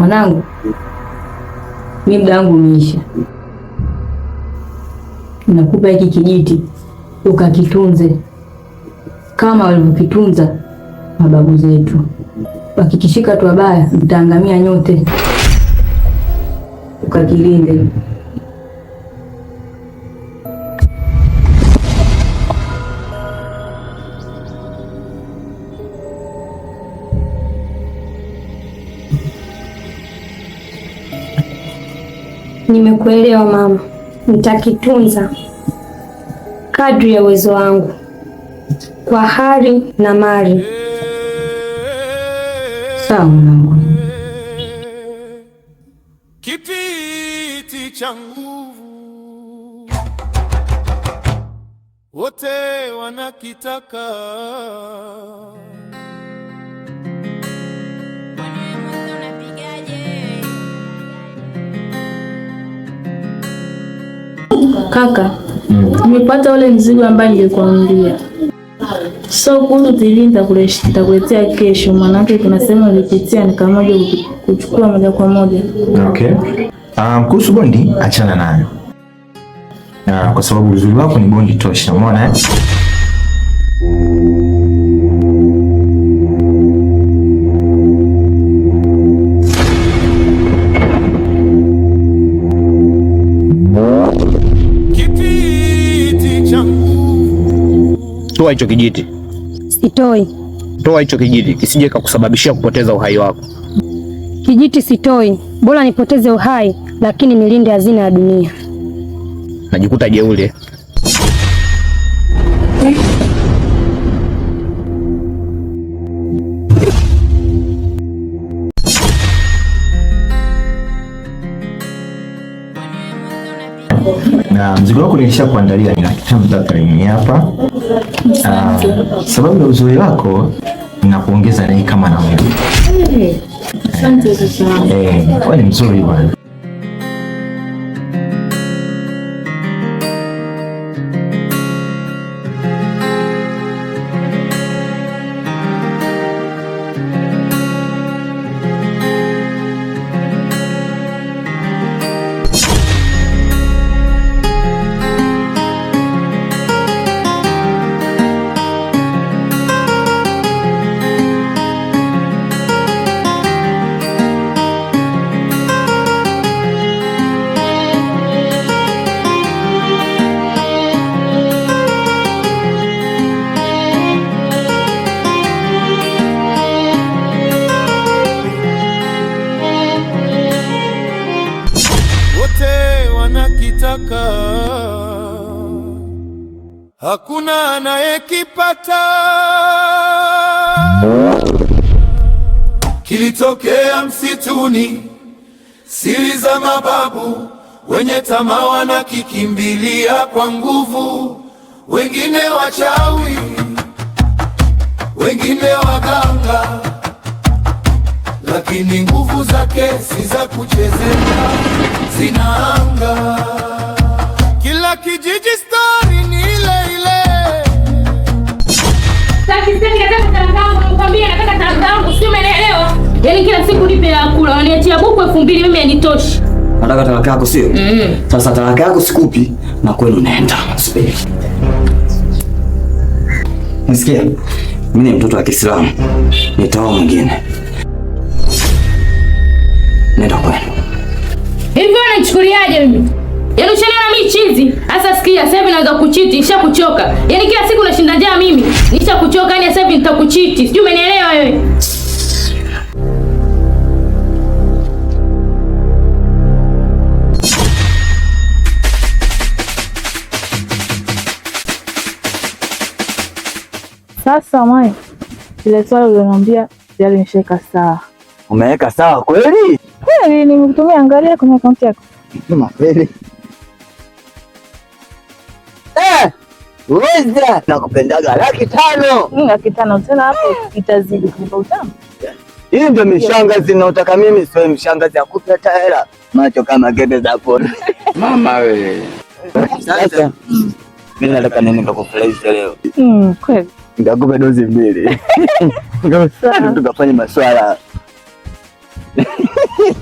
Mwanangu, mi muda wangu umeisha. Nakupa hiki kijiti ukakitunze kama walivyokitunza mababu zetu. Wakikishika tu wabaya, mtaangamia nyote. Ukakilinde. Nimekuelewa mama, nitakitunza kadri ya uwezo wangu kwa hali na mali. Sawa mwanangu. Kipiti cha nguvu wote wanakitaka. Kaka, nimepata ule mzigo ambaye nilikwambia. So kuhusu TV nitakuletea kesho, maanake kuna sehemu nilipitia nikamoja kuchukua moja kwa moja. Okay. Kuhusu bondi achana nayo. Kwa sababu uzuri wako ni bondi tosha, umeona eh? Kipiti cha nguvu Toa hicho kijiti, Sitoi toa hicho kijiti kisije kakusababishia kupoteza uhai wako. kijiti, sitoi. Bora nipoteze uhai, lakini nilinde hazina ya dunia. Najikuta jeuri. Na mzigo wako nilisha kuandalia, ni 530 hapa. Sababu ya uzuri wako nakuongeza naye kama na wewe. Asante kaka. Wewe ni mzuri bwana. Wote wanakitaka, hakuna anayekipata. Kilitokea msituni, siri za mababu, wenye tamaa wanakikimbilia kwa nguvu, wengine wachawi, wengine waganga, lakini nguvu zake si za kuchezea, zinaanga. Kila kijiji stori ni ile ile. Sitaki, sitaki, nataka talaka yangu, nimekwambia nataka talaka yangu, sio umeelewa? Yaani kila siku nipe ya kula, wananiachia buku 2000 mimi hainitoshi. Nataka talaka yako sio? Sasa talaka yako sikupi na kwenu naenda. Subiri. Nisikia? Mimi ni mtoto wa Kiislamu. Nitaoa mwingine. Nenda kwenu. Hivi unanichukuliaje mimi? Yaani ushaniona mimi chizi? Sasa sikia, sasa hivi naweza kuchiti, nishakuchoka. Yaani kila siku nashinda njaa mimi. Nishakuchoka, yani sasa hivi nitakuchiti. Sijui umenielewa wewe? Sasa mai, ile swali ulioniambia tayari nishaweka sawa. Umeweka sawa kweli? Kweli nimekutumia, angalia kwenye akaunti yako. Kama kweli. Eh! Weza nakupendaga 500,000. 500,000 tena hapo itazidi kupa utamu. Hii ndio mishangazi naotaka mimi, sio mshangazi akupe hata hela. Macho kama gebe za pori. Mama we. Sasa mimi nataka nini nikakufurahisha leo? Kweli. Nikakupe dozi 2. Tukafanya maswala. Kwa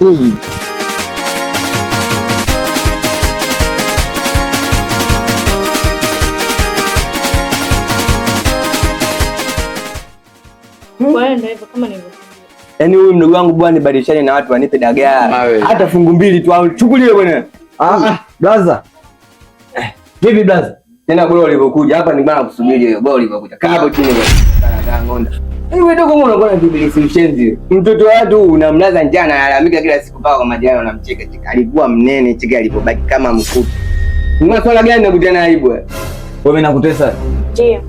hiyo ndio hivyo kama nilivyokuambia. Yaani huyu mdogo wangu bwana nibadilishane na watu wanipe dagaa. Hata fungu mbili tu au chukulie bwana. Ah, blaza. Vipi blaza? Tena bora ulivyokuja hapa ni bwana kusubiri wewe, bora ulivyokuja. Kaa hapo chini bwana. Kaa ngonda. Wewe dogo mbona unakuwa na kibilisi mshenzi? Mtoto wa watu unamlaza njaa na analalamika kila siku mpaka kwa majirani wanamcheka cheka. Alikuwa mnene cheka alipobaki kama mkuki. Ni maswala gani nakutana aibu wewe? Wewe nakutesa. Ndio.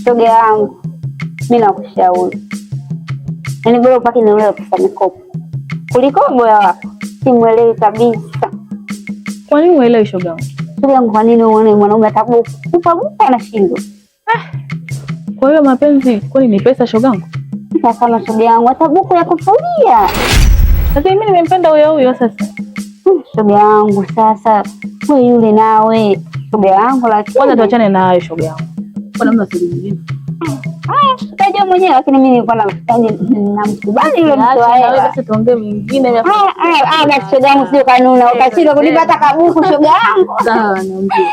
Shoga yangu, mi nakushauri, yaani bora upaki na ule pesa mikopo kuliko boya wako. Simwelewi kabisa. Kwa nini uelewi shoga yangu? Shoga yangu, kwa nini uone mwanaume atabuku kupa buku anashindwa? Kwa hiyo mapenzi kwani ni pesa shoga yangu? Sasa kama shoga yangu atabuku ya kufulia. Lakini mimi nimempenda huyo huyo sasa. Shoga yangu sasa, we yule nawe shoga yangu, lakini Kwanza tuachane na hayo shoga yangu. Kwa namna siri nyingine. Haya, utajua mwenyewe, lakini mimi nilikuwa namkubali yule mtu wa hela. Basi tuongee mengine. Ah, basi shoga yangu, sio kanuna, ukashindwa kunipa hata kabuku shoga yangu. Sawa, naambia.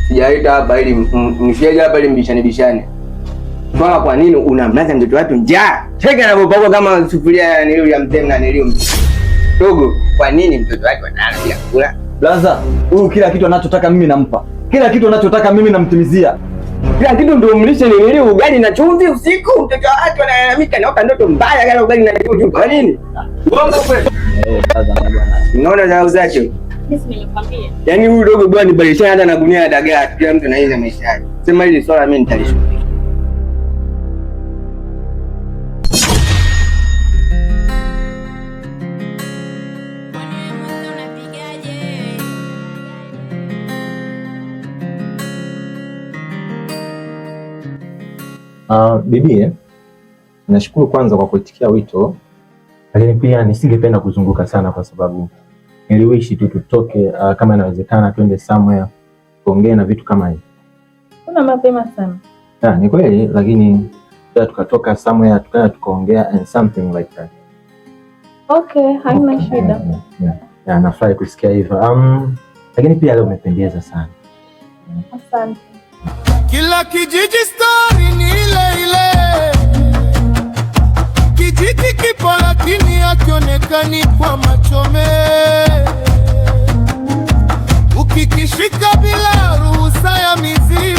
Sijaita hapa ili msije hapa ili mbishane bishane. Swala kwa nini unamlaza mtoto watu njaa? Cheka anavyopakwa kama sufuria ya nilio ya mzee na nilio. Dogo, kwa nini mtoto wake analala bila kula? Blaza, huyu kila kitu anachotaka mimi nampa. Kila kitu anachotaka mimi namtimizia. Kila kitu ndio mlishe nilio ugali na chumvi usiku. Mtoto wa watu analalamika naoka ndoto mbaya kala ugali na chumvi. Kwa nini? Uongo kweli? Eh, blaza na bwana. Unaona dharau zake? Mimi nimekwambia. Yaani huyu dogo bwana nibadilishane hata na gunia ya dagaa, kila mtu na maisha yake. Sema hili swala mimi nitalishughulikia. Bibi, nashukuru kwanza kwa kuitikia wito, lakini pia nisingependa kuzunguka sana kwa sababu niliwishi tu tutoke, kama inawezekana twende somewhere tuongee na vitu kama hivi. Kuna mapema sana. Ni kweli, lakini tukatoka somewhere tukaenda tukaongea and something like that. Okay, haina shida. Yeah, nafurahi kusikia hivyo. Lakini pia leo umependeza sana. Asante. Kila kijiji story ni ile ile. Kijiji kipo lakini hakionekani kwa machome. Ukikishika bila ruhusa ya mizimu